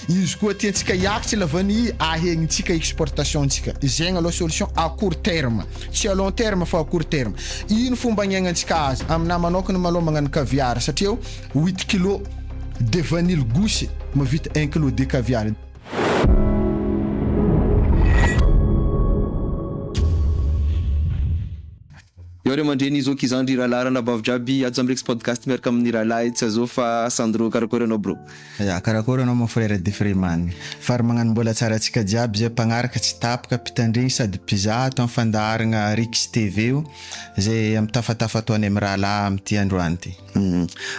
Izy koa tiantsika hiakatra la vanille ahegnintsika exportation ntsika. Zegny aloha solution à court terme. Tsy à long terme fa à court terme. Ino fomba agniagnantsika azy? Aminahy manokana malôha magnano caviar satria huit kilos de vanille gousse mahavita un kilo de caviar. Eo ray aman-dreny, zoky, zandry, rahalahy, ranabavy jiaby, ato Zamrex Podcast miaraka amin'ny rahalahy tsy azo fa Sandro, karakôry anao bro? Ya, karakôry anao mon frère Defreyman? Fary magnano mbola tsara antsika jiaby zay mpagnaraka tsy tapaka, mpitandregny sady mpizaha ato amin'ny fandaharagna Rix TV io, zay mitafatafa ataonay mirahalahy amin'ity androany ty.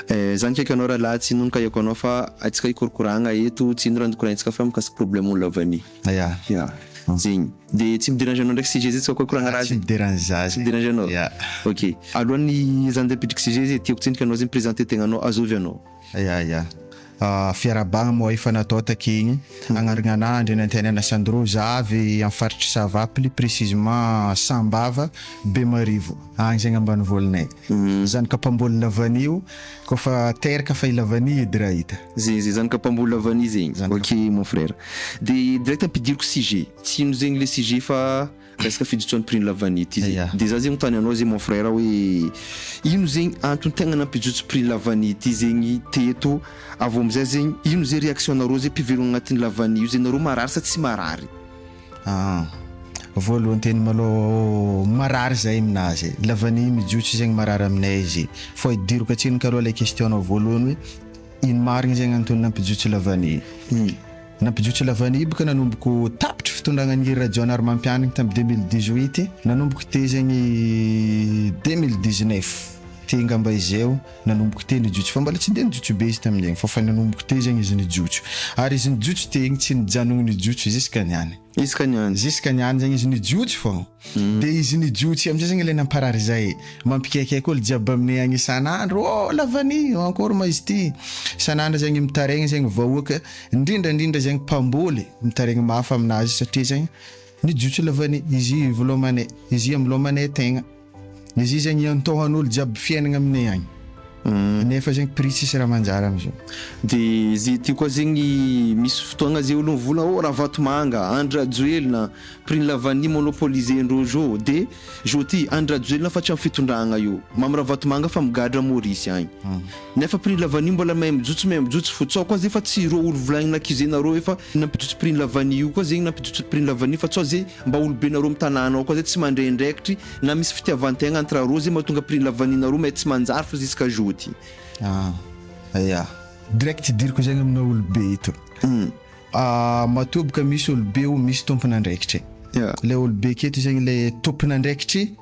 Eh, zany kaiky anao rahalahy tsy inono ka haiko anao fa antsika hikorokoragna eto, tsy ino raha nikoragnitsika fa mikasika problème olo lavany. Ya. Ya. Zegny. De tsy mi-derange anao ndraiky sujet zay tsy koa koragna raha Tsy mi-derange za Tsy mi-derange anao? Ya. Ok. Alohan'ny za andeha hampidriky sujet zay tiako tsendriky anao zay mi-presenter tegnanao, azovy anao? Ya ya. Fiarahabagna moa efa natao takegny. Agnarana anah Andrianantenaina Sandro, za avy am faritry Sava plus précisement Sambava, Bemarivo. Agny zegny ambanivolinay. Zanaka mpamboly lavanio, kôfa teraka fa i lavanio edy raha hita. Zegny zay zanaka mpamboly lavanio zegny. Ok mon frère. De direct ampidiriko sujet. Tsy ino zegny le sujet fa resaka fijotsoan'ny prix ny lavanio ty zegny. De za zegny manontany anao zegny mon frère hoe ino zegny antony tegna nampijotso prix ny lavanio ty zegny teto, avy eo amizay zegny ino zegny réaction nareo zegny mpivelogno agnatin'ny lavanio io zegny nareo marary sa tsy marary? Aa. Voalohany teny malôha marary zahay aminazy e. La vanille mijotso zegny marary aminay izy. Fô idiriko atsiniky aloha le question nao voalohany hoe ino marigny zegny antony nampijotso la vanille. Nampijotso la vanille boka nanomboko tapitry fitondragna an'i Hery Rajaonarimampianigny tam 2018, nanomboko teo zegny 2019 teo ngamba izeo Nanomboka teo nijotso fa mbola tsy dia nijotso be izy tamin'izegny fa fa nanomboka teo zegny izy nijotso ary izy nijotso teo igny tsy nijanogno nijotso jusqu'à niany. Jusqu'à niany. Jusqu'à niany zegny izy nijotso fô de izy nijotso amizay zegny le namparary zay mampikaikaika olo jiaby aminay agny isan'andro ô la vanille ankôry ma izy ty isan'andro zegny mitaregny zegny vahoaka indrindra indrindra zegny mpamboly mitaregny mafy aminazy satria zegny nijotso la vanille izy vilomanay izy amilomanay tegna. Izy zegny iantohan'olo jiaby fiainagna aminay agny. Nefa zegny prix tsisy raha manjary amizao. De izy ty koa zegny misy fotoagna zay olo mivola oh Ravatomanga, Andry Rajoelina, prix ny la vanille monopoliser-ndreo zao de zao ty Andry Rajoelina fa tsy am fitondragna io, Mamy Ravatomanga fa migadra Maurice agny. Nefa prix ny la vanille mbola mahay mijotso mahay mijotso fo tsao koa zay fa tsy ireo olo volagnina accuser-nareo efa nampijotso prix ny la vanille io koa zegny nampijotso prix ny la vanille fa tsao zay Mba olobe nareo am tanàna ao koa zay tsy mandray andraikitry na misy fitiavantegna entre reo zay mahatonga prix la vanille nareo mais tsy manjary fo jusqu'à jeudi. Ah ya. Direct idiriko zegny amina olobe eto. Matoa boka misy olobe o misy tompon'andraikitry. Ilay olobe aketo zegny le tompon'andraikitry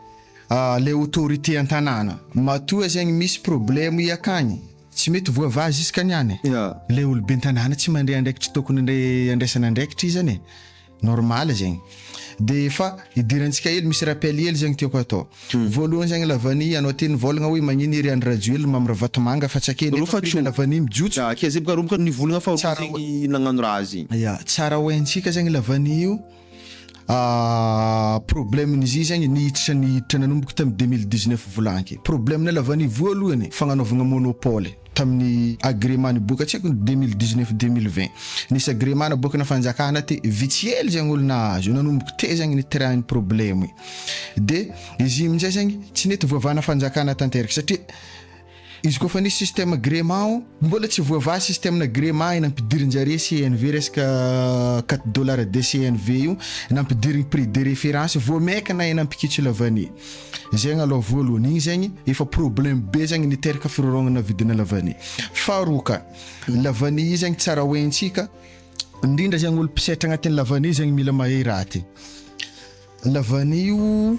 le autorité an-tanàna. Matoa zegny misy problème i akagny, tsy mety voavaha jusqu'à niany. Ilay olobe an-tanàna tsy mandray andraikitry tokony andraisana andraikitry izany e. Normal zegny. De fa idirantsika hely misy rappel hely zegny tiako atao. Voalohany zegny la vanille anao te nivôlagna hoe magnino ery Andry Rajoelina Mamy Ravatomanga fa tsy ake nefa prix la vanille mijotso. Ya, ke zay boka roboka nivolagna fa roa zegny nagnano raha zegny. Ya, tsara ho haintsika zegny la vanille io problème-n'izy io zegny nihititra nihiditra nanomboka tamin'ny 2019 volanky. Problème-na la vanille voalohany fagnanaovagna monopole. Tamin'ny agrément niboaka tsy haiko 2019 2020 nisy agrément naboakana fanjakana te vitsy hely zegny olo nahazo nanomboka teo zegny niterahan'ny problème de izy io aminjay zegny tsy nety voavahana fanjakana tanteraka satria izy koa fa nisy système agrément mbola tsy voavaha système agrément nampidirin-jare CNV resaka 4 dollars de CNV io nampidirigny prix de référence vao maika nahay nampikitso la vanille. Zegny aloha voalohany, igny zegny efa problème be zegny niteraka firorognana vidina la vanille. Faharoa ka, la vanille io zegny tsara hoentsika, indrindra zegny olo mpisetra agnatin'ny la vanille zegny mila mahay raha ty. La vanille io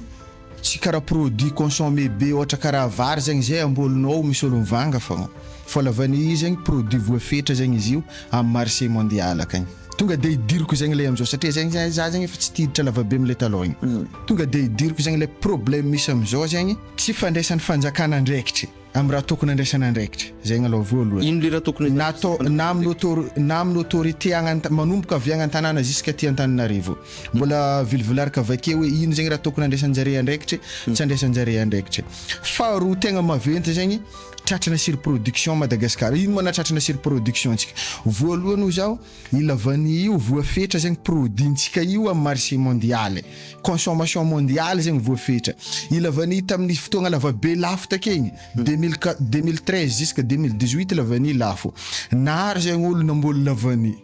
tsy karaha produit consommé be ohatra karaha vary zegny zay ambolinao misy olo mivanga fogna, fa la vanille io zegny produit voafetra zegny izy io amin'ny marché mondial akagny. Tonga de idiriko zegny le amizao satria zegny za zegny efa tsy tia hiditra lavabe amle taloha igny. Tonga de idiriko zegny le problème misy amizao zegny tsy fandraisan'ny fanjakana andraikitry am raha tokony andraisana andraikitry zegny aloha voalohany. Ino le raha tokony Na atao na amin'ny autor na amin'ny autorité agny an manomboka avy agny an-tanàna jusqu'à aty Antananarivo. Mbola vilivilarika avakeo hoe ino zegny raha tokony andraisan-jare andraikitry tsy andraisan-jare andraikitry. Faharoa tegna maventy zegny. Tratrana surproduction Madagascar. Ino moa nahatratrana surproduction antsika? Voalohany hoy zaho, i la vanille io voafetra zegny produit-ntsika io amin'ny marché mondial. Consommation mondiale zegny voafetra. I la vanille tamin'ny fotoagna lavabe lafo takegny, 2013 jusqu'à 2018 la vanille lafo. Nary zegny olo namboly la vanille.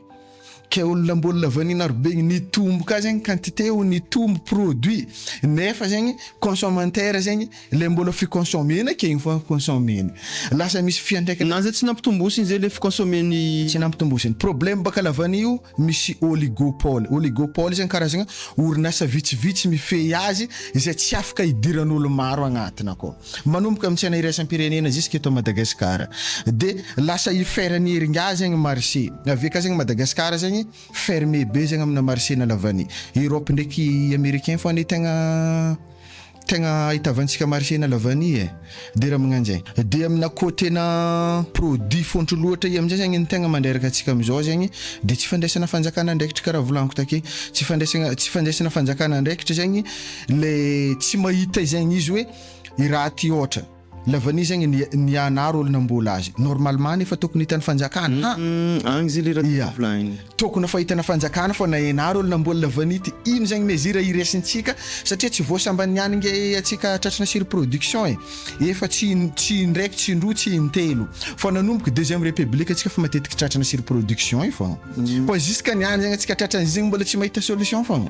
Kay olo namboly la vanille naro be igny nitombo ka zegny quantité o nitombo produit nefa zegny consommanteur zegny le mbola ficonsommena akegny fogna consommeny. Lasa misy fiantraikany. Na zay tsy nampitombosiny zay le ficonsommeny. Tsy nampitombosiny. Problème baka la vanille io misy oligopole. Oligopole zegny karazagna orinasa vitsivitsy mifehy azy izay tsy afaka idiran'olo maro agnatiny akao. Manomboka amin'ny tsena iraisam-pirenena jusque eto Madagascar. De lasa i fer ny heringahy zegny marché. Avy eka zegny Madagascar zegny fermé be zegny amina marché na la vanille. Europe ndraiky américain fô anie tegna tegna ahitavantsika marché na la vanille e. De raha magnanjay. De amina côté na produit fontro loatra i amizay zegny ny tegna mandreraka antsika amizao zegny de tsy fandraisana fanjakana andraikitra karaha volaniko take. Tsy fandraisana tsy fandraisana fanjakana andraikitra zegny Le tsy mahita izegny izy hoe i raha ty ôtra la vanille zegny ny nianaro olo namboly azy normalement nefa tokony hitan'ny fanjakana ha Agny zay le raha Ia. tiako volagniny. Tokony efa hitana fanjakana fa nahenaro olo namboly la vanille ty ino zegny mesure iresintsika satria tsy vao sambany niany nge atsika tratrana surproduction e efa tsy tsy indraiky tsy indroa tsy intelo fa nanomboka deuxième république atsika fa matetiky tratrana surproduction io fogna fa jusqu'à niany zegny atsika tratran'izy zegny mbola tsy mahita solution fogna.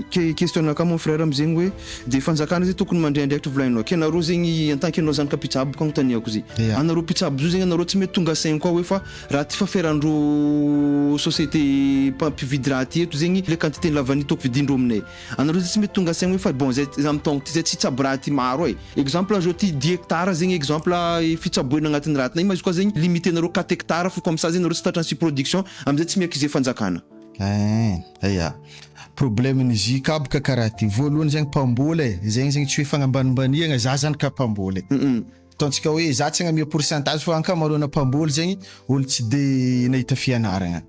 Ke question naka mon frère amizegny hoe de fanjakana zay tokony mandray andraikitra volaninao ke nareo zegny en tant que anao zanaka mpitsabo ko agnontaniako zay anareo mpitsabo zao zegny anareo tsy mety tonga saigny koa hoe fa raha ty fa ferandreo société mpividy raha ty eto zegny le quantité ny la vanille toko vidindreo aminay anareo zay tsy mety tonga saigny hoe fa bon zay amy taogno ty zay tsy hitsabo raha ty maro e exemple zao ty dix hectares zegny exemple fitsaboena agnatin'ny raha ty na ino ma izy koa zegny limiter nareo quatre hectares fo comme ça zegny nareo tsy tratran'ny surproduction amizay tsy mi-accuser fanjakana. Eeh ya. Problème ny JK boka karaha ty. Voalohany zegny mpamboly e, zegny zegny tsy hoe fagnambanimbaniagna, za zany ka mpamboly. Ataontsika hoe za tsy agnamia pourcentage fa ankamaroana mpamboly zegny olo tsy de nahita fianaragna.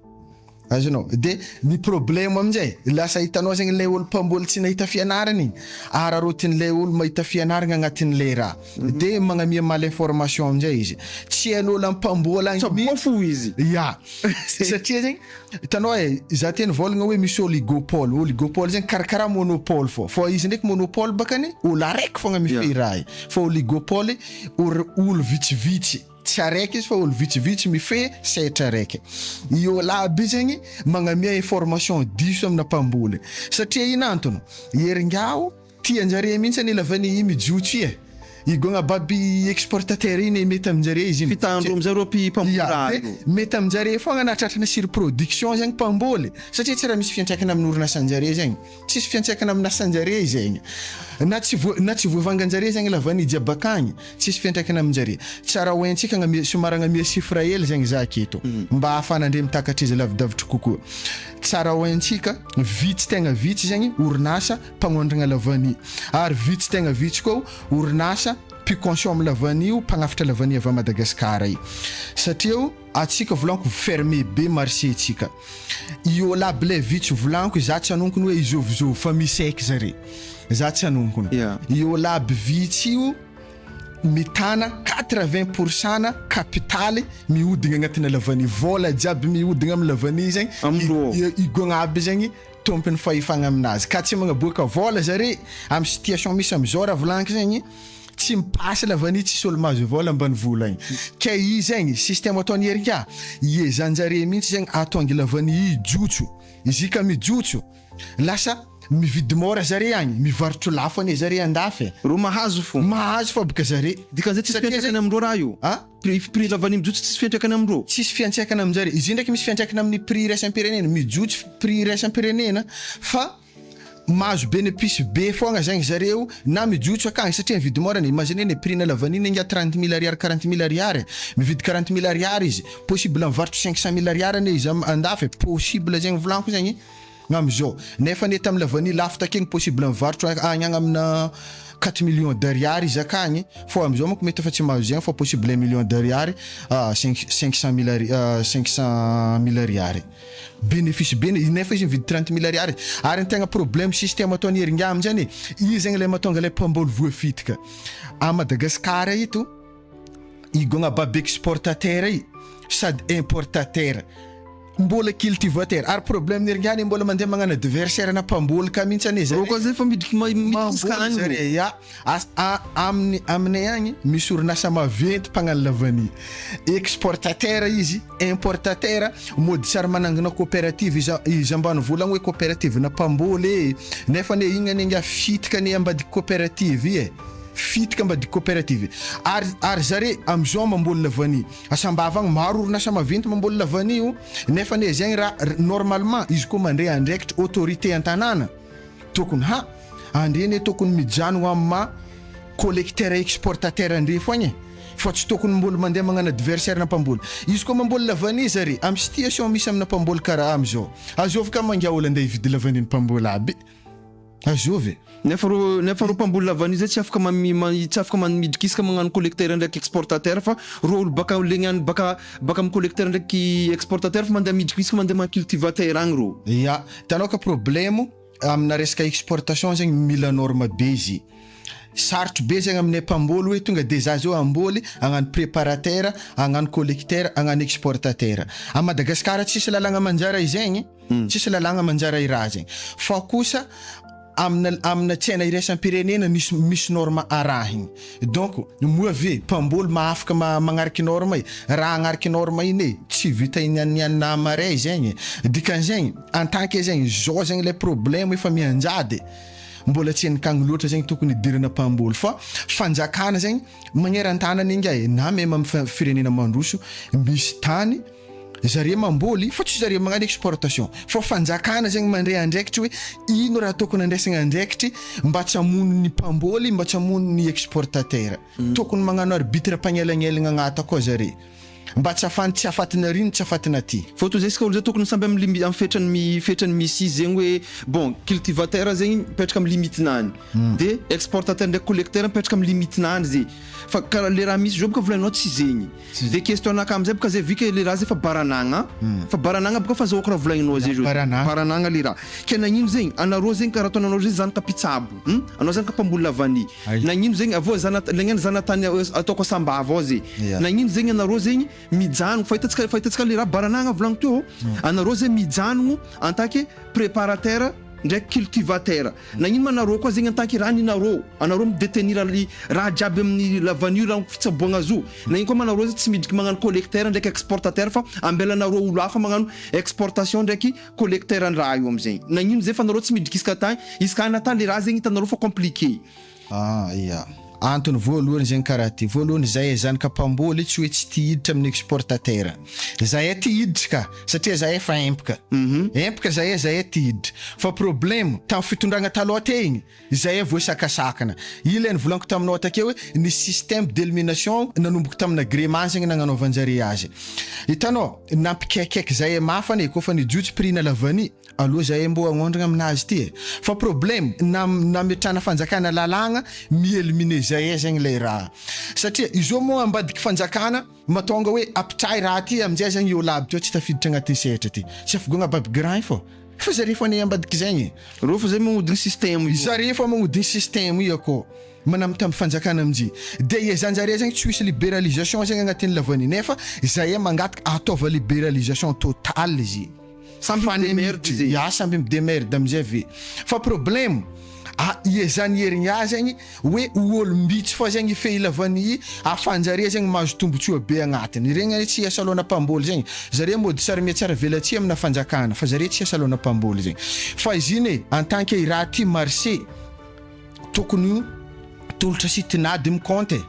Azonao? De ny problème aminjay, lasa hitanao zegny lay olo mpamboly tsy nahita fianaragna igny, araraotin'ilay olo mahita fianaragna agnatin'ilay raha. De magnamia mal information aminjay izy. Tsy hain'olo am-pamboly agny Tsaboa fo izy. Ya. Satria zegny Hitanao e, za te nivôlagna hoe misy oligopole, oligopole zegny karakaraha monopole fô, fô izy ndraiky monopole bakany olo araiky fôgna mifehy raha io, fa oligopole or olo vitsivitsy, tsy araiky izy fa olo vitsivitsy mifehy sehatra araiky. I ôlo aby io zegny magnamia information diso amina mpamboly, satria ino antony? Heringaho Tian-jare mihitsy anie lavany i mijotso i e! I gogna baby exportateur iny e mety amin-jare izy iny. Fitandro amizay reo mpi mpamboly Ya, raha de io. mety amin-jare foagna na tratrana surproduction zegny mpamboly satria tsy raha misy fiantraikany amin'ny orinasan-jare zegny. Tsisy fiantraikany amin'ny asan-jare zegny. Na tsy voa na tsy voavangan-jare zegny lavany jiaby akagny, tsisy fiantraikany amin-jare. Tsara ho haintsika agnamia somary agnamia chiffre hely zegny za aketo mba ahafahanandre mitakatra izy lavidavitry kokoa. Tsara ho haintsika, vitsy tegna vitsy zegny orinasa mpagnondragna la vanille ary vitsy tegna vitsy koa orinasa mpi-consomme la vanille io mpagnafatra la vanille avy à Madagascar i satria o atsika volaniko fermé be marché tsika io aby le vitsy volaniko za tsy hanonkony hoe izôvizôvy fa misy aiky zare za tsy hanonkony io aby vitsy io mitana 80 pour cent na kapitaly mihodigna agnatina la vanille vôla jiaby mihodigna amy la vanille zegny igogna aby zegny Tompony fahefagna aminazy ka tsy magnaboaka vôla zare amy situation misy amizao raha volaniko zegny tsy mipasy la vanille tsisy olo mahazo vôla ambanivolo agny ke i zegny système ataony Erika iezanjare mintsy zegny ahatonga la vanille hijotso izy ka mijotso lasa mividy môra zare agny mivarotro lafo anie zare andafy e Reo mahazo fô. Mahazo fô boka zare. Dikan'izay tsisy Satria fiantraikany amindreo raha io. A? Prix prix la vanille mijotso tsisy fiantraikany amindreo. Tsisy fiantraikany aminjare. Izy io ndraiky misy fiantraikany amin'ny prix iraisam-pirenena, mijotso prix iraisam-pirenena fa mahazo benepice be foagna zegny zareo na mijotso akagny satria mividy môra ny, imagine ny prix-na la vanille ngia 30 mille ariary 40 mille ariary e, mividy 40 mille ariary izy, possible mivarotro 500 mille ariary anie izy am andafy e, possible zegny volagniko zegny amizao, nefa anie tam la vanille lafo takegny possible mivarotro agny agny amina 4 millions d'ariary izy akagny fô amizao manko mety efa tsy mahazo zegny fa possible 1 million d'ariary 500 mille ari 500 mille ariary bénéfice be nefa izy mividy 30 mille ariary. Ary ny tegna problème système ataony heringa amizany e, izy zegny le mahatonga le mpamboly voafitika à Madagascar eto. I Gognababy exportateur i sady importateur mbola cultivateur ary problème ny ringany mbola mandeha magnano adversaire na mpamboly ka mihitsy anie zare. Reo koa zay fa midriky midriky agny zare ya as a aminy aminay agny misy orinasa maventy mpagnano lavania exportateur izy importateur mody tsy ary manangana coopérative izy izy ambanivolo agny hoe coopérative na mpamboly e nefa anie igny anie ngia fitika anie ambadiky coopérative i e. Fitika ambadiky coopérative. Ary ary zare amizao mamboly la vanille. A Sambava agny maro orinasa maventy mamboly la vanille io nefa anie zegny raha normalement izy koa mandre andraikitry autorité antanàna tokony ha andre anie tokony mijanogno amy maha collecteur exportateur andre foagna e fa tsy tokony mbola mandeha magnano adversaire na mpamboly. Izy koa mamboly la vanille zare amy situation misy amina mpamboly karaha amizao azovy ka mangia olo andeha hividy la vanille ny mpamboly aby. Azovy e! Nefa reo nefa reo mpamboly lavanille zay tsy afaka mami tsy afaka midrikisaka magnano collecteur ndraiky exportateur fa reo olo baka legny any baka baka amy collecteur ndraiky exportateur fa mandeha midrikisaka mandeha magnano cultivateur agny reo. Ya, hitanao ka problemo amina resaka exportation zegny mila norme be izy. Sarotro be zegny aminay mpamboly hoe tonga de za zao hamboly hagnano préparateur, hagnano collecteur, hagnano exportateur. A Madagasikara tsisy lalagna manjara izegny. Tsisy lalàgna manjara i raha zegny. Fa kosa amina amina tsena iraisam-pirenena misy misy norme arahigny. Donc moa ve mpamboly mahafaka ma magnariky norme e? Raha agnariky norme iny e, tsy vita inianianina amaray zegny e. Dikan'izegny en tant que zegny zao zegny le problème efa mianjady, mbola tsy henikagny loatra zegny tokony hidirana mpamboly fa fanjakana zegny magneran-tany anie ngiahy e, na meme amy firenena mandroso misy tany Zare mamboly fa tsy zare magnano exportation fa fanjakana zegny mandray andraikitry hoe ino raha tokony andraisagna andraikitry mba tsy hamono ny mpamboly mba tsy hamono ny exportateur tokony magnano arbitre mpagnelagnelagna agnaty akao zare mba tsy afany tsy afatina ary no tsy afatina aty. Fôtony zay isika olo zay tokony samby amy limi amy fetrany mi fetrany misy izy zegny hoe bon cultivateur zegny mipetraka amy limite-nany de exportateur ndraiky collecteur mipetraka amy limite-nany zay fa karaha le raha misy zao boka volaninao tsy zegny. De question anakahy amizay boka zay vu que le raha zay fa baranagna fa baranagna boka fa azahoako raha volagninao zay zao baranagna le raha ke nagnino zegny anareo zegny karaha ataonareo zegny zanaka mpitsabo hum anao zanaka mpamboly lavanille nagnino zegny avô zana nagnino zanatany ataoko sambava ao zay nagnino zegny anareo zegny mijanogno fa hitantsika fa hitantsika le raha baranagna volagniko teo anareo zegny mijanogno en tant que préparateur ndraiky cultivateur Nagnino ma nareo koa zegny en tant que raha ninareo, anareo mi detenir ny raha jiaby amin'ny lavanio raha fitsaboagna azy io, nagnino koa ma nareo zay tsy midriky magnano collecteur ndraiky exportateur fa ambelanareo olo hafa magnano exportation ndraiky collecteur ny raha io amizegny, nagnino zay fa nareo tsy midriky isaka tagny, isaka agny tany le raha zegny hitanareo fa compliqué. Ah ya. Antony voalohany zegny karaha ty, voalohany zahay zanaka mpamboly tsy hoe tsy tia hiditra amin'ny exportateur, zahay tia hiditra ka, satria zahay efa empaka, empaka zahay zahay tia hiditra, fa problème tamin'ny fitondragna taloha teo igny zahay voasakasakana, io ilay nivolaniko taminao takeo hoe ny système d'élimination nanomboka tamina agrément zegny nagnanaovan-jare azy, hitanao nampikaikaiky zahay mafy anie kôfa nijotso prix-na lavanille, Aleo zahay mbô hagnondragna aminazy ty e! Fa problème na nametrahana fanjakana lalàgna mi-eliminer zahay zegny lay raha. Satria izao moa ambadiky fanjakana mahatonga hoe apitrahy raha ty amizay zegny eo laby teo tsy tafiditra agnatin'ny sehatra ty. Tsy afigoagna baby grand fô. Fa zare fô anie ambadiky zegny e. Reo fô zay magnodigny système io. Zare fô magnodigny système io akô. Manambitamby fanjakana aminjy. Dia iezanjare zegny tsy ho hisy liberalisation zegny agnatin'ny lavanille nefa zahay mangataka ataova liberalisation totale izy. Samby mi-demerde ze. Ya samby mi-demerde amizay ve. Fa problème a iezany herigna zegny hoe ho olom-bitsy fô zegny hifehy lavanille ahafahanjare zegny mahazo tombotsoa be agnatiny. Regny anie tsy hiasa loana mpamboly zegny. Zare mody sary mihatsara velatsihy amina fanjakana fa zare tsy hiasa loana mpamboly zegny. Fa izy iny e en tant que i raha ty marché Tokony ho tolotra sy tinady mi-compte e!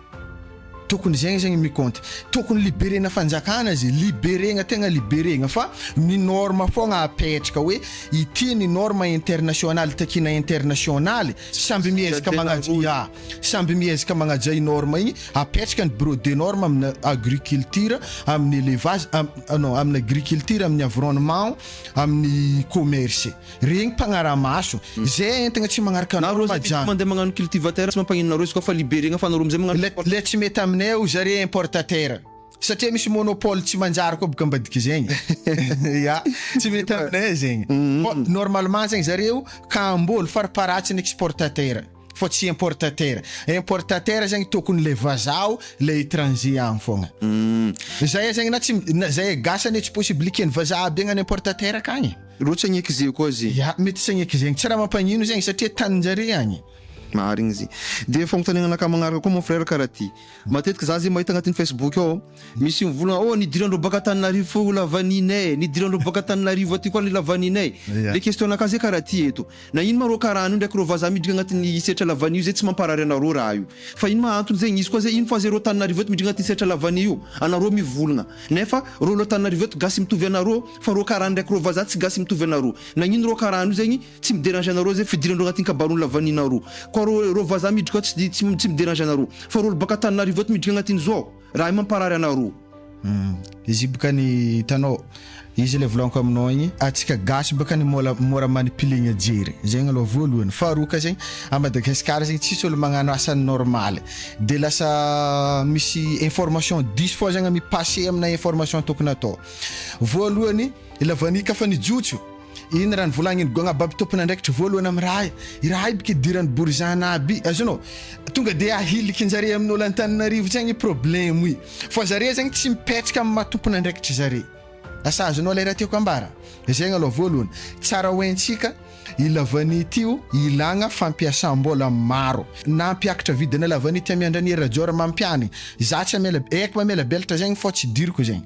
Tokony zegny zegny mi-compte. Tokony liberena fanjakana izy, liberegna tegna liberegna fa ny norme fogna apetraka hoe ity ny norme internationale takiana internationaly, samby miezaka magnaja ya, samby miezaka magnaja i norme igny, apetraka ny bureau des normes amina agriculture, amin'ny élevage, non amin'ny agriculture, amin'ny environnement, amin'ny commerce. Regny mpagnaramaso, zay entigna tsy magnaraka Na reo norme zay jiaby. mandeha magnano cultivateur tsy mampagnino nareo izy koa fa liberegna fa nareo amizay magnano Le le tsy mety aminay io zare importateur satria misy monopole tsy manjary koa boka ambadiky zegny ya tsy mety aminay zegny fa normalement zegny zareo ka amboly faraparatsiny exportateur. Fa tsy importateur. Importateur zegny tokony le vazaha le étranger agny fogna. Zay zegny na tsy na zay gasy anie tsy possible ekeny vazaha aby hagnano importateur akagny. Reo tsy agneky ze koa ze. Ya, mety tsy agneky zegny. Tsy raha mampagnino zegny satria taninjare agny. Marigny ze. De fagnontaniagna anakahy magnaraka koa mon frère karaha ty. Matetiky za zegny mahita agnatin'ny facebook ao, misy mivolagna oh nidirandreo baka Antananarivo fô lavaninay, nidirandreo baka Antananarivo aty koa le lavaninay. Le question anakahy ze karaha ty eto. Na ino ma rô karana io ndraiky rô vazaha miditra agnatin'ny setra lavania io zay tsy mamparary anarô raha io. Fa ino ma antony zegny izy koa zay ino fa zay rô Tananarivo eto miditra agnatin'ny setra lavania io anarô mivolagna nefa rô olo Antananarivo eto gasy mitovy anarô fa rô karana ndraiky rô vazaha tsy gasy mitovy anarô. Nagnino rô karana io zegny tsy mi-derange anarô zay fidirandreo agnatin'ny kabaron'ny lavania narô. Koa rô rô vazaha miditra koa tsy tsy tsy mi-derange anarô fa rô olo baka Antananarivo eto miditra agnatin'ny zao raha io mamparary anarô. Izy io bôka ny hitanao, izy le volagniko aminao igny, antsika gasy bôka ny môla mora manipulegna jery, zegny aloha voalohany, faharoa ka zegny à Madagascar zegny tsisy olo magnano asa normaly, de lasa misy information diso fô zegny mi-passer amina information tokony atao, voalohany la vanille kafa nijotso, Iny raha nivolagniny gogna aby tompon'andraikitra voalohany am raha i, i raha i bky idiran'ny borizana aby azonao, tonga de ahilikinjare amin'olo Antananarivo zegny problemo i, fa zare zegny tsy mipetraka am maha tompon'andraikitra zare, asa azonao le raha tiako ambara? Zegny aloha voalohany, tsara ho haintsika i lavanille ty o ilagna fampiasam-bola maro, nampiakatra vidina lavanille ty amiandrany Rajor mampiany, za tsy hamela eko mamelabelatra zegny fô tsy diriko zegny,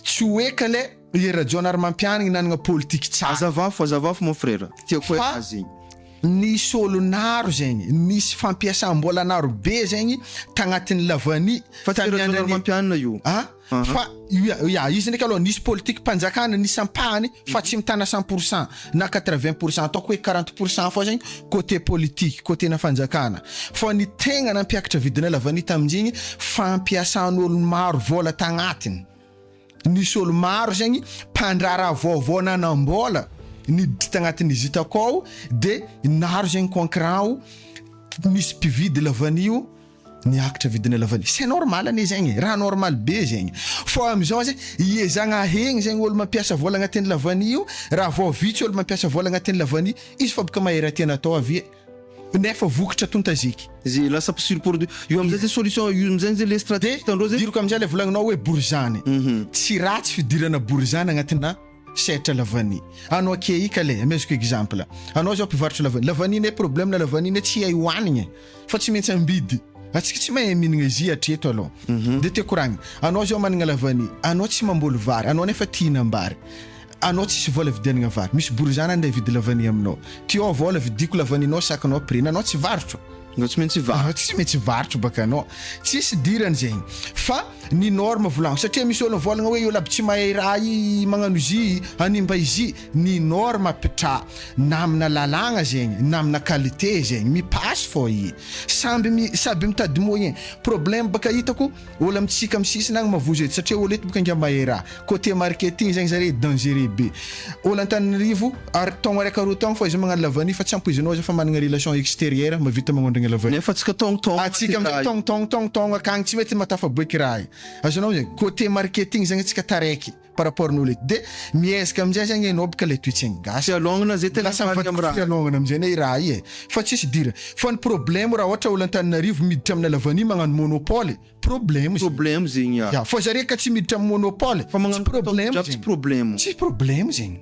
tsy ho eka le. I Rajaonarimampianigny nanagna politiky tsara. Azavafo azavafo mon frère, tiako Fa azy igny. Nisy olo naro zegny, nisy fampiasam-bola naro be zegny tagnatin'ny lavani Fa tsy tamin'ny andran'i Rajaonarimampianina io. A fa ia ia izy ndraiky aloha nisy politikim-panjakana nisy ampahany fa tsy mitana 100% na 80% ataoko hoe 40% fô zegny côté politique, côté-na fanjakana. Fa ny tegna nampiakatra vidina lavani tamin'izigny fampiasan'olo maro vôla tagnatiny. Nisy olo maro zegny mpandraharaha vaovao nanam-bôla niditra tagnatin'ny izy hitako ao de naro zegny concurrent o, nisy mpividy lavanio niakatra vidina lavanio, c'est normal anie zegny e, raha normal be zegny, fô amizao zegny iezagna ahegny zegny olo mampiasa vôla agnatin'ny lavanio, raha vao vitsy olo mampiasa vôla agnatin'ny lavanio izy fa boka mahay raha tiany atao avy e. Nefa vokatra tonta zeky. Ze lasa surproduit. Io amizay ze solution, io amizay ze le stratégie hitandreo ze. Diriko amizay le volagninao hoe borizany. Tsy ratsy fidirana borizany agnatina sehatra lavanille. Anao ake i kale, amezako exemple. Anao zao mpivarotra lavanille. Lavanille ne problème na lavanille ne tsy hay hoanigny e. Fa tsy maintsy ambidy. Atsika tsy mahay mihinagna izy i hatreto aloha. De tiako koragna, anao zao managna lavanille, anao tsy mamboly vary, anao nefa tia hihinam-bary. Anao tsisy vola vidianagna vary, misy borizana andeha hividy lavanille aminao. Ty ao vola vidiko lavanille-nao sakinao prix nanao tsy varotro. Anao tsy maintsy Anao tsy maintsy varotro baka anao. Tsisy idirany zegny. Fa ny norme volagno satria misy olo mivolagna hoe olo aby tsy mahay raha i magnano izy hanimba izy. Ny norme apitraha na amina lalagna zegny na amina qualité zegny mi-passe fô i. Samby mi sady mitady moyen. Problème baka hitako Olo amintsika am sisiny agny mavozo eto satria olo eto boka ingahy mahay raha. Côté marketing zegny zare dangereux be. Olo Antananarivo ary taogno araiky aroa taogno fa izy magnano lavanille fa tsy ampoizinao izy fa managna relation extérieure mahavita magnondragna lavanille. Nefa atsika taogno taogno Atsika amizay taogno taogno taogno taogno akagny tsy mety mahatafaboeky raha io. Azonao zegny côté marketing zegny atsika taraiky. par rapport ny olo eto de miezaka amizay zegny enao boka le toetsaigny gasy Fialôgnana zay tegna lasa marigny mivadika am raha. fialôgnana amizay ne i raha i e fa tsisy idirany fa ny problème raha ohatra olo Antananarivo miditra amina lavanille magnano monopole problème zegny Problème zegny ya. ya fa zare ka tsy miditra am monopole Fa tsy magnano problème jiaby tsy zegny problème. tsy problème zegny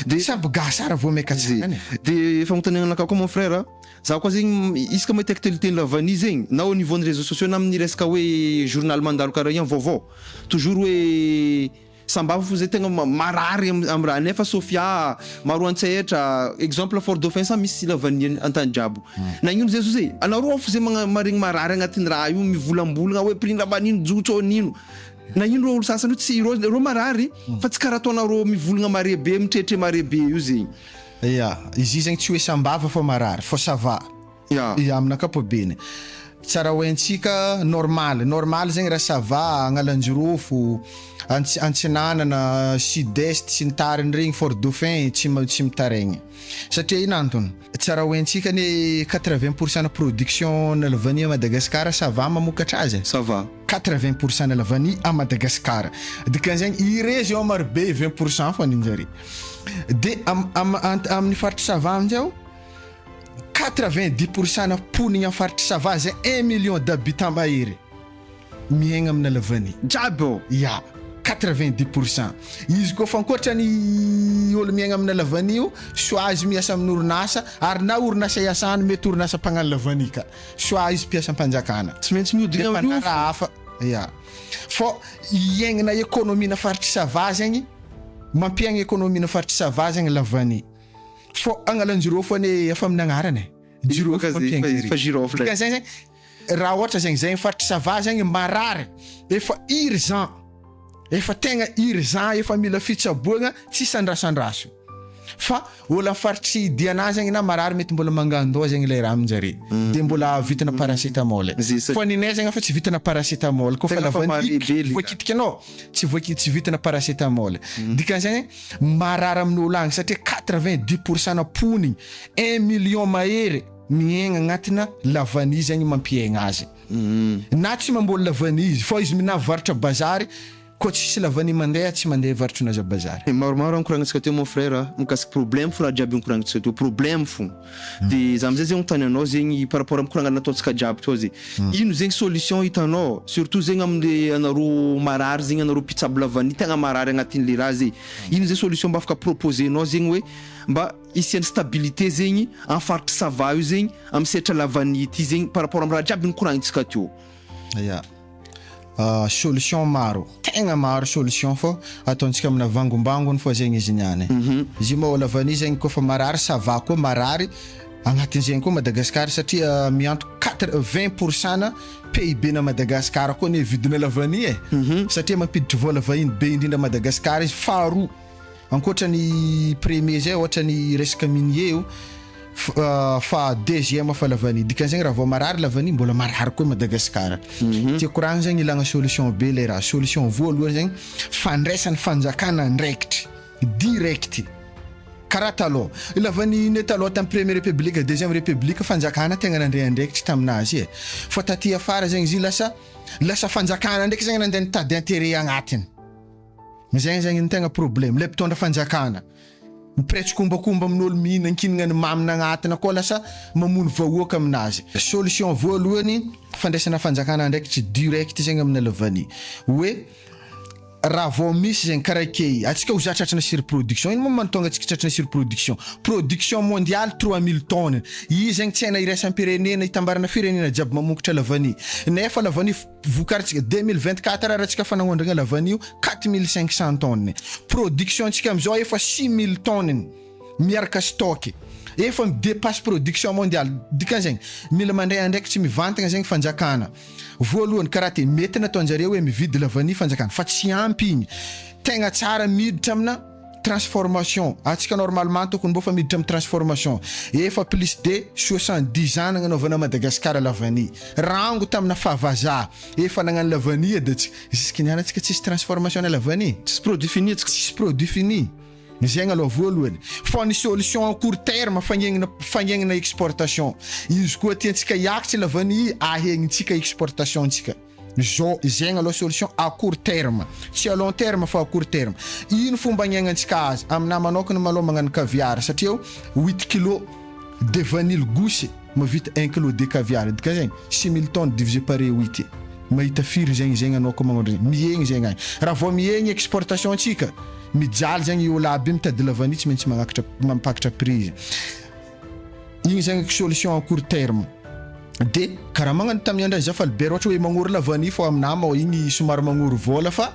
De samby gasy ara vao maika Zay. tsara e. De fagnontaniana anakahy koa mon frère a, za koa zegny isaka mahita actualité ny lavanille zegny na au niveau ny réseaux sociaux na amin'ny resaka hoe journal mandalo karaha igny vaovao, toujours hoe sambava fo zay tegna marary am raha nefa Sofia, Maroantsetra, exemple Fort Dauphin sa misy lavanille antany jiaby. Nagnino zay zao zay? Anareo ao fo zay magna- maregny marary agnatin'ny raha io mivolambolagna hoe prix-n'ny lavanille jotso nino. Nagnino reo olo sasany io tsy reo reo marary fa tsy karaha ataonareo mivolagna mare be mitretre mare be io zegny. Ya, izy io zegny tsy hoe sambava fô marary fô ça va. Ya. Ya, amin'ny ankapobeny. Tsara ho haintsika normal, normal zegny raha ça va Agnalanjirofo, Ants- Antsinanana, Sud Est sy ny tariny regny, Fort Dauphin tsy tsy mitaraigny. Satria ino antony? Tsara ho haintsika anie 80% na production na lavanille à Madagascar ça va mamokatra azy e. Ça va. 80% na lavanille à Madagascar. Dikan'izegny i région marobe 20% fô ninjare. De am am ant amin'ny faritry Sava aminjay ao. 90 % na mponigna amin'ny faritry Sava zay un million d'habitants mahery miaigna amina la vanille. Jiaby ô! Ya, 90 %. Izy koa fa ankoatra ny olo miaigna amina la vanille io, soit izy miasa amin'ny orinasa, ary na orinasa iasany mety orinasa mpagnano la vanille ka, soit izy mpiasam-panjakana. Tsy maintsy mihodina De amin'io fô. mpandraharaha hafa, ya. Fô iaignana économie-na faritry Sava zegny, mampiaigna économie-na faritry Sava zegny la vanille. Fô agnalan-jirofo anie efa amin'ny agnarany e. Jirofo mampiaigna Fa girofle. Dikan'izay zegny, raha ohatra zegny zay faritry Sava zegny marary, efa urgent, efa tegna urgent, efa mila fitsaboagna, tsisy andrasandraso. Fa olo amin'ny faritry Diana zegny na marary mety mbola mangandoha zegny ilay raha amin-jare, de mbola vitana paracétamol. Zay sa- Fa ninay zegny efa tsy vitana paracétamol, koa fa Tegna fa lava mare be le voakitiky anao, tsy voaki- tsy vitana paracétamol. Dikan'izay marary amin'olo agny satria 90 % na mponigny, un million mahery miaigna agnatina la vanille zegny mampiaigna azy. Na tsy mamboly la vanille izy, fa izy na varotra bazary, koa tsisy la vanille mandeha tsy mandeha varotrinazy a bazary. Maromaro raha nikoragnintsika teo mon frère a, mikasiky problème fo raha jiaby nikoragnintsika teo, problème fo. De za amizay zegny anontany anao zegny par rapport amy koragna nataontsika jiaby teo zegny, ino zegny solution hitanao surtout zegny amle anareo marary zegny anareo mpitsabo la vanille tegna marary agnatin'le raha zegny, ino zegny solution mba afaka proposer-nao zegny hoe mba hisian'ny stabilité zegny amy faritry Sava io zegny amy sehatra la vanille ty zegny par rapport amy raha jiaby nikoragnintsika teo? Ya, solution maro, tegna maro solution fô ataontsika amina vangombangony fô zegny izy niany. Izy io moa la vanille zegny kôfa marary Sava koa marary, agnatin'izegny koa Madagascar satria miantoko quatre 20 % na PIB na Madagascar koa anie vidina la vanille e, satria mampiditry vôla vahiny be indrindra Madagascar izy faharoa ankoatra ny premier zay ohatra ny resaka minier io fa deuxième fa la vanille, dikan'izegny raha vao marary la vanille mbola marary koa Madagascar. Tiako koragna zegny ilagna solution be le raha, solution voalohany zegny fandraisan'ny fanjakana andraikitry direct karaha taloha, la vanille ne taloha tamin'ny première république, deuxième république fanjakana tegna nandray andraikitry taminazy e, fa taty afara zegny izy io lasa lasa fanjakana ndraiky zegny nandeha nitady intérêt agnatiny. Zegny zegny ny tegna problème, le mpitondra fanjakana mipiray tsikombakomba amin'olo mihinankinagna ny maminy agnatiny akao lasa mamono vahoaka aminazy. Solution voalohany fandraisana fanjakana andraikitry direct zegny amina la vanille hoe raha vao misy zegny karaha key antsika ho za tratrana surproduction, ino moa mahatonga antsika tratrana surproduction? Production mondiale 3000 tonnes, i zegny tsena iraisam-pirenena itambarana firenena jiaby mamokatra la vanille, nefa la vanille vokarintsika 2024 raha antsika fa nagnondragna la vanille 4500 tonnes, production antsika amizao efa 6000 tonnes miaraka stock, efa midépasse production mondiale. Dikan'izegny mila mandray andraikitry mivantagna zegny fanjakana voalohany, karaha ty mety nataonjareo hoe mividy la vanille fanjakana fa tsy ampy igny, tegna tsara miditra amina transformation antsika, normalement tokony mbô fa miditra amy transformation, efa plus de 70 ans nagnanaovana Madagascar la vanille, rango tamina fahavazaha efa nagnano la vanille edy atsika, jusque niany antsika tsisy transformation na la vanille. Tsisy produit fini atsika. Tsisy produit fini zegny aloha voalohany. Fa ny solution à court terme fagnegnana exportation izy koa tiantsika hiakatry la vanille, ahegnintsika exportation ntsika zao, zegny aloha solution à court terme, tsy à long terme fa à court terme. Ino fomba agnegnantsika azy? Aminahy manokana malôha magnano caviar satria 8 kilo de vanille gousse mahavita 1 kilo de caviar, dikan'izegny 6000 tonnes divisé par 8 mahita firy zegny. Zegny anao koa magnano zegny mihegny zegny agny, raha vao mihegny exportation ntsika mijaly zegny olo aby mitady la vanille, tsy maintsy magnakatra mampakatra prix izy igny. Zegny solution à court terme. De karaha magnano tamin'ny andro za fa Albert ohatra hoe magnory la vanille fô aminahy mao igny somary magnory vôla fa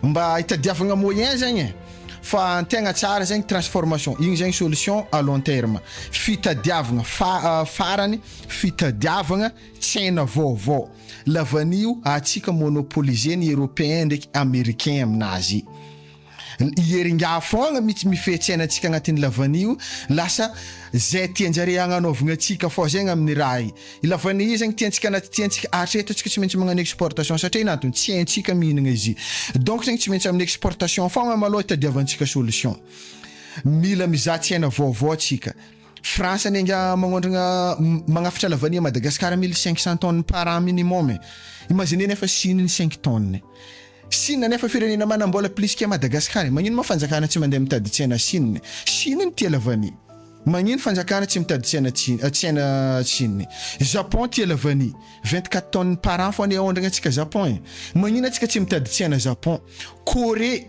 mba hitadiavagna moyen zegny e, fa tegna tsara zegny transformation igny zegny solution à long terme. Fitadiavagna fa farany fitadiavagna tsena vaovao, la vanille io atsika monopoliser ny européen ndraiky américain aminazy, iheringa foagna mihitsy mifehy tsenantsika agnatin'ny la vanille io, lasa zay tianjare agnanaovagna atsika fô zegny amin'ny raha i la vanille io zegny tiantsika na tsy tiantsika hatreto antsika tsy maintsy magnano exportation satria ino antony? Tsy haintsika mihinagna izy, donc zegny tsy maintsy amin'ny exportation foagna malôha hitadiavantsika solution. Mila mizaha tsena vaovao atsika. France anie nga magnondragna magnafatra la vanille à Madagascar 1500 tonnes par an minimum e, imaginez nefa Chine ny 5 tonnes, Chine nefa firenena manambola plus que Madagascar e, magnino ma fanjakana tsy mandeha mitady tsena Chine? Chine ny tia la vanille. Magnino fanjakana tsy mitady tsena tsena Chine? Japon tia la vanille, 24 tonnes par an fô anie aondragna antsika Japon e. Magnino antsika tsy mitady tsena Japon? Corée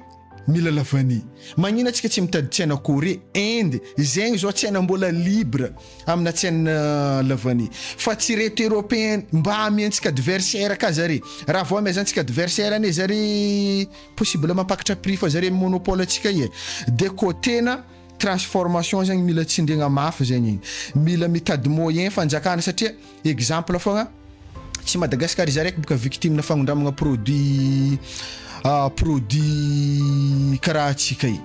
mila la vanille. Magnino antsika tsy mitady tsena Corée, Inde, zegny zao tsena mbola libre amina tsena la vanille. Fa tsy reto européen mba amiantsika adversaire ka zare. Raha vao amezantsika adversaire anie zare possible mampakatra prix fa zare monopole antsika i e. De côté-na Transformation zegny mila tsindriagna mafy zegny igny, mila mitady moyen fanjakana satria exemple fogna tsy Madagascar izy araiky boka victime na fagnondramagna produit produit karaha antsika i,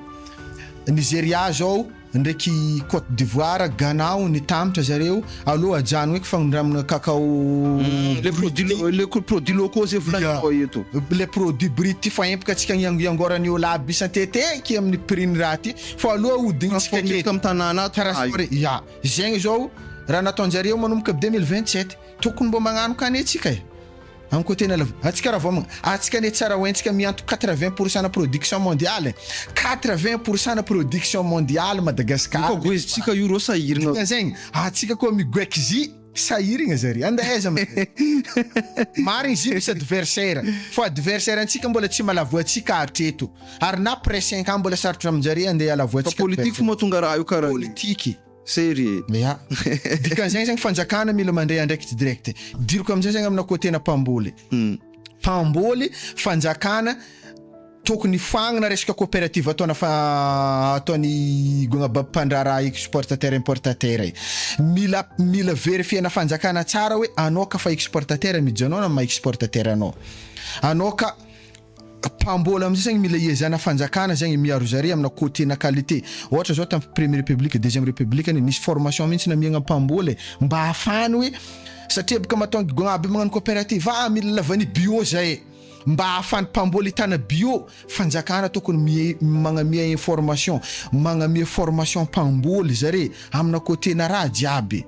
Nigeria zao ndraiky Cote d'Ivoire, Ghana o nitambatra zareo aleo ajanogno eky fagnondramagna cacao Le produit le produit locaux zay volagninao eto. Le produit brut ty fa empaka antsika iangorany olo aby isan-teteky amin'ny prix ny raha ty fa aloha ahodignitsika aketo. Transformer-tsika amin'ny tanàna ato raha io. Ya, zegny zao raha nataon-jareo manomboka 2027 tokony mbô magnano ka anie tsika e. Amin'ny côté na antsika raha vao antsika anie tsara hoentsika miantoka 80 pour cent na production mondiale, 80 pour cent na production mondiale Madagascar. Io koa goezintsika io rô sahiragna. Dikan'izegny antsika koa migoeky zy sahiragna zare andeha aiza Marigny izy io misy adversaire fa adversaire antsika mbola tsy malavoa antsika hatreto ary na après 5 ans mbola sarotra aminjare andeha halavoa Fa antsika politique fo mahatonga raha io karaha io. Politique. Sérieux. Ya. Dikan'izegny zegny fanjakana mila mandray andraikitry direct. Diriko amizay zegny amina côté-na mpamboly. Mpamboly, fanjakana tokony foagnana resaka coopérative ataona fa ataon'ny gonabab mpandraharaha exportateur importateur i. Mila mila verifiena fanjakana tsara hoe anao ka fa exportateur miditra anao na maha exportateur anao. Anao ka Mpamboly amizay zegny mila iezana fanjakana zegny miaro zare amina cote na qualité ohatra zao tam premier republique deuxième republique anie nisy formation mintsy namiagna mpamboly e mba ahafahany hoe satria boka mahatonga gnaby magnano coopérative ah mila la vanille bio zay mba ahafahany mpamboly hitana bio fanjakana tokony mie magnamia information magnamia formation mpamboly zare amina cote na raha jiaby.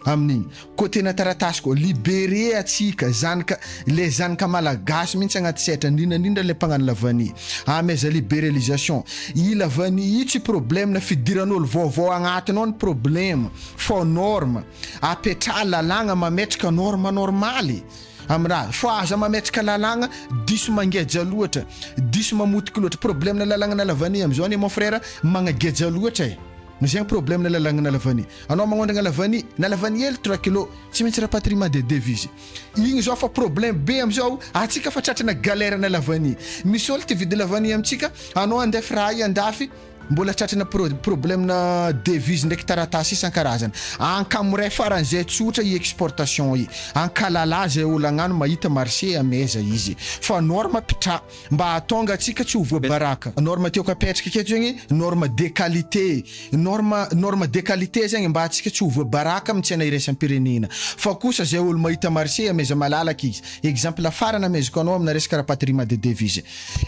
Amin'igny côté na taratasy koa libéré atsika zanaka le zanaka malagasy mintsy agnaty sehatra indrindra indrindra le mpagnano la vanille amaiza libéralisation i la vanille io tsy problème na fidiran'olo vaovao agnatiny ao ny problème fô norme apetraha lalàgna mametraka norme normaly amy raha fô aza mametraka lalàgna diso mangeja loatra diso mamotiky loatra problème na lalàgna na la vanille amizao anie mon frère magnageja loatra e. Zegny problème na lalagna na la vanille. Anao magnondragna la vanille, na la vanille hely trois kilos, tsy maintsy rapatriement de devise. Igny zao fa problème be amizao, atsika fa tratrana galère na la vanille. Misy olo te hividy la vanille amitsika, anao andefa raha i andafy, mbola tratrana pro- problème na devise ndraiky taratasy isan-karazany. Ankamoray faran'izay tsotra i exportation i. Ankalala zay olo agnano mahita marché amaiza izy. Fa norme pitra. Mba hahatonga antsika tsy ho voabaraka. Norme tiako apetraka aketo zegny norme de qualité, norme norme de qualité zegny mba antsika tsy ho voabaraka amin'ny tsena iraisam-pirenena. Fa kosa zay olo mahita marché ameza malalaka izy. Exemple farany amezako anao amina resaka rapatriement de devise.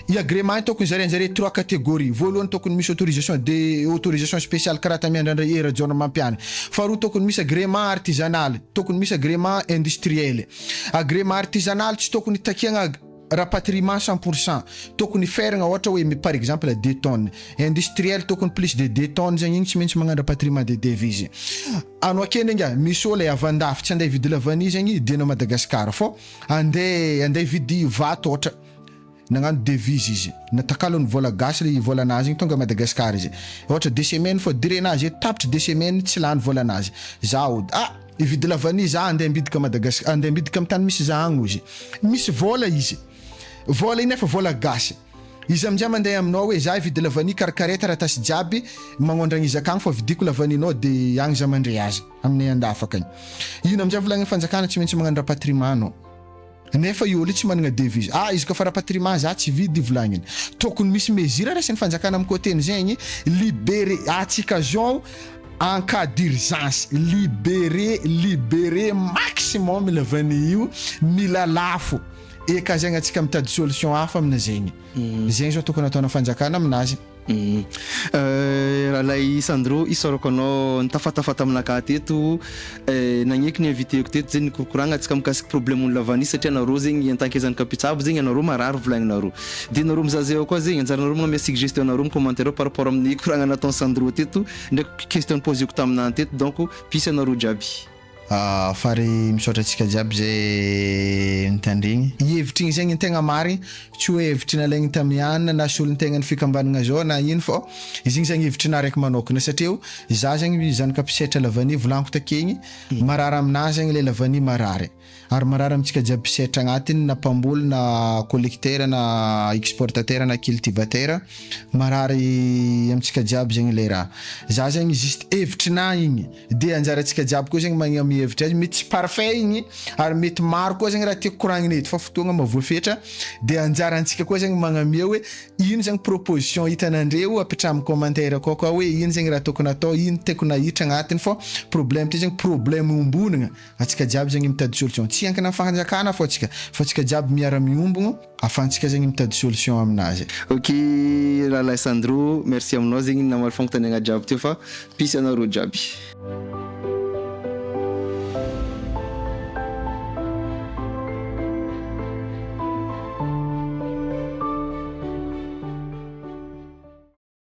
I agrément io tokony zarainjare trois catégories, voalohany tokony misy autorisation de autorisation spéciale karaha tamiandrandra i Rajaonarimampianina. Faharoa tokony misy agrément artisanal, tokony misy agrément industriel. Agrément artisanal tsy tokony takiagna Rapatriement 100% tokony feragna ohatra hoe par exemple deux tonnes industriel tokony plus de deux tonnes zegny igny tsy maintsy magnano rapatriement de devise anao akeny enga misy olo e avy andafy tsy andeha hividy la vanille zegny dianao Madagascar fô andeha andeha hividy vato ohatra nagnano devise izy natakalony vola gasy le volanazy igny tonga Madagascar izy ohatra deux semaines fô durée-nazy eto tapitry deux semaines tsy lany volanazy zaho ah Hividy la vanille za andeha ambidika Madagascar andeha ambidika am tany misy za agny ozy misy vola izy vola io nefa vola gasy izy amizay mandeha aminao hoe za hividy la vanille karakaray taratasy jiaby magnondragna izy akagny fa vidiko la vanille nao de agny za mandray azy aminay andafy akagny ino amizay volagniny fanjakana tsy maintsy magnano rapatriement anao Nefa io olo io tsy managna devise. Ah izy koa fa rapatriement za tsy hividy volagniny. Tokony misy mesure raisin'ny fanjakana am côté n'zegny, libere atsika zao en cas d'urgence, libere libere maximum la vanille io, mila lafo. Eka zegny atsika mitady solution hafa amina zegny. Zegny zao tokony ataona fanjakana aminazy. Rahalahy Sandro, isaorako anao nitafatafa taminakahy teto, nagneky ny invité-ko teto zegny nikorokoragna antsika mikasiky problème-n'ny la vanille satria anareo zegny en tant que zanaka mpitsabo zegny anareo marary volagninareo. De nareo mizaha zay ao koa zegny anjaranareo magnamia suggestion anareo am commentaire ao par rapport amin'ny koragna nataon'i Sandro teto ndraiky question niposeko taminany teto donc peace anareo jiaby. Fary misaotra antsika jiaby zay nitandregny. I hevitry igny zegny ny tegna marigny, tsy hoe hevitry nalaigny tamin'ny anona na solontegnan'ny fikambanagna zao na ino fô izy igny zegny hevitrinah raiky manôkana satria o za zegny zanaka mpisetra lavania volagniko take igny, marary aminah zegny le lavania marary ary marary amintsika jiaby mpisetra agnatiny na mpamboly na collecteur na exportateur na cultivateur, marary amintsika jiaby zegny le raha. Za zegny juste hevitrinah igny. De anjarantsika jiaby koa zegny magnamia hevitra azy, mety tsy parfait igny ary mety maro koa zegny raha tiako koragnina eto fa fotoagna mahavoafetra de anjarantsika koa zegny magnamia hoe ino zegny proposition hitanandreo apetraha am commentaire akao koa hoe ino zegny raha tokony atao, ino tiako nahitra agnatiny fô problème ty zegny problème iombonagna, antsika jiaby zegny mitady solution, tsy hiankina am fanjakana fô antsika fa antsika jiaby miara miombogno. Afahantsika zegny mitady solution aminazy. Ok rahalahy Sandro, merci aminao zegny namaly fagnontaniagna jiaby teo fa peace anareo jiaby.